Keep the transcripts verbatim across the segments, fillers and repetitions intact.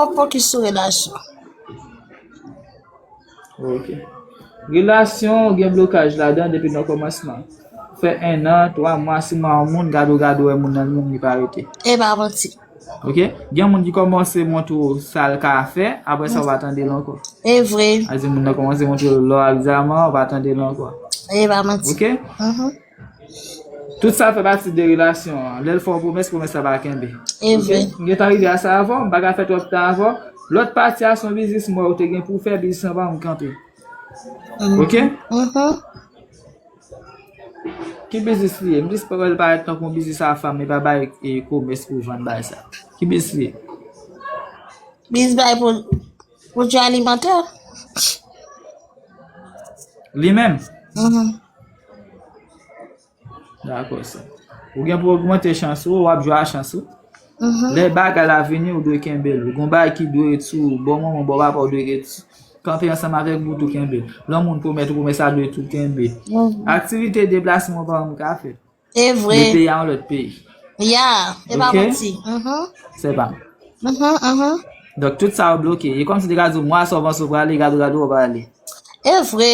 Fòk fokis sou relasyon. Ok. Relasyon gen blokaj ladan depi nan kòmansman. Fè en an, twa mwa, sis mwa, yon moun gade w, gade w, wè moun nan li menm li pa rete. E pa manti. Ok? Gen moun ki kòmanse montre w sa l ka fè, apre sa w pa tande l ankò. E vre. A di moun nan kòmanse montre w lò ak dyaman, w pa tande l ankò. E pa manti. Ok? Mhm. Tout sa fè pati de relasyon an. Lè l fè yon pwomès, pwomès la pa kenbe. E vre. M gentan rive a sa avè w, m pa ka fè twòp tan avè w. Lòt pati a se yon biznis m wè ou te gen pou w fè, biznis lan pa janm kanpe. Ok? Mhm. Ki biznis li ye? M jis wè l parèt tankou yon biznis a fanm, e pa bay e komès pou vann bagay sa. Ki biznis li ye? Biznis bay pou pwodui alimantè. Li menm? Mhm. Dakò sa. Ou gen pou ogmante chans ou, w ap jwe a chans ou. Mhm. Lè bagay la vini, ou dwe kenbe l. Ou gen bagay ki dwe ret sou ou, bò manman, bò papa, ou dwe ret kanpe ansanm avèk ou tou kenbe l. Lè yon moun pwomèt ou, pwomès la dwe tou kenbe. Mhm. Aktivite deplasman ou pa menm ka fè. E vre. De peyi a yon lòt peyi. Ya, e pa manti. Mhm. Se pa. Mhm, mhm. Donk, tout sa yo bloke. E kòmsi te ka di w, mwa sa w panse w prale, gade w, gade w, w prale. E vre.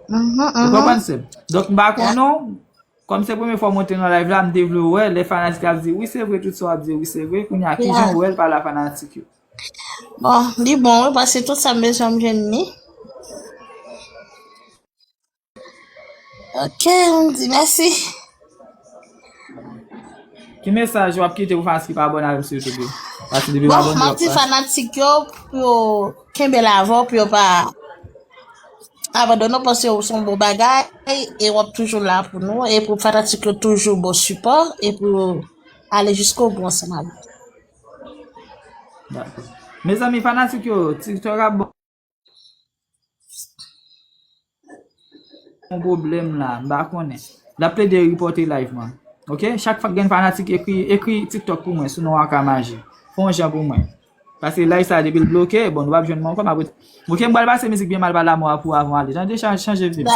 Mhm, mhm. Ou konprann, sè m? Donk, m pa konnen w, kòm se premye fwa w monte nan live la, m te vle w wè, lè fanatik ap di, wi, se vre, tout sa w ap di, wi, se vre, kounye a, kijan w wè l pale a fanatik yo? Bon, li bon, wi, paske tout sa m bezwen m jwenn li. Ok, m di mèsi. Ki mesaj w ap kite pou fanatik ki pa abòne avè m sou YouTube yo? Paske depi m abòne, m ap di fanatik yo pou yo kenbe l avè w, pou yo pa abandone w, paske w se yon bon bagay e w ap toujou la pou nou, e pou fanatik yo toujou ba w sipò, e pou yo ale jiskobou ansanm avè w. Dakò. Mezanmi, fanatik yo, TikTok ap ban yon pwoblèm la, m pa konnen. L ap plede ripòte live mwen. Ok? Chak fwa k gen fanatik ekri, ekri TikTok pou mwen, sou non Waka Maji. Fè yon jan pou mwen. Paske live sa depi l bloke, bon, nou p ap jwenn mwen ankò, m ap ret. Ok, m pral pase mizik byen mal pa lanmò a pou avan ale. Tande, chanje, chanje vi m.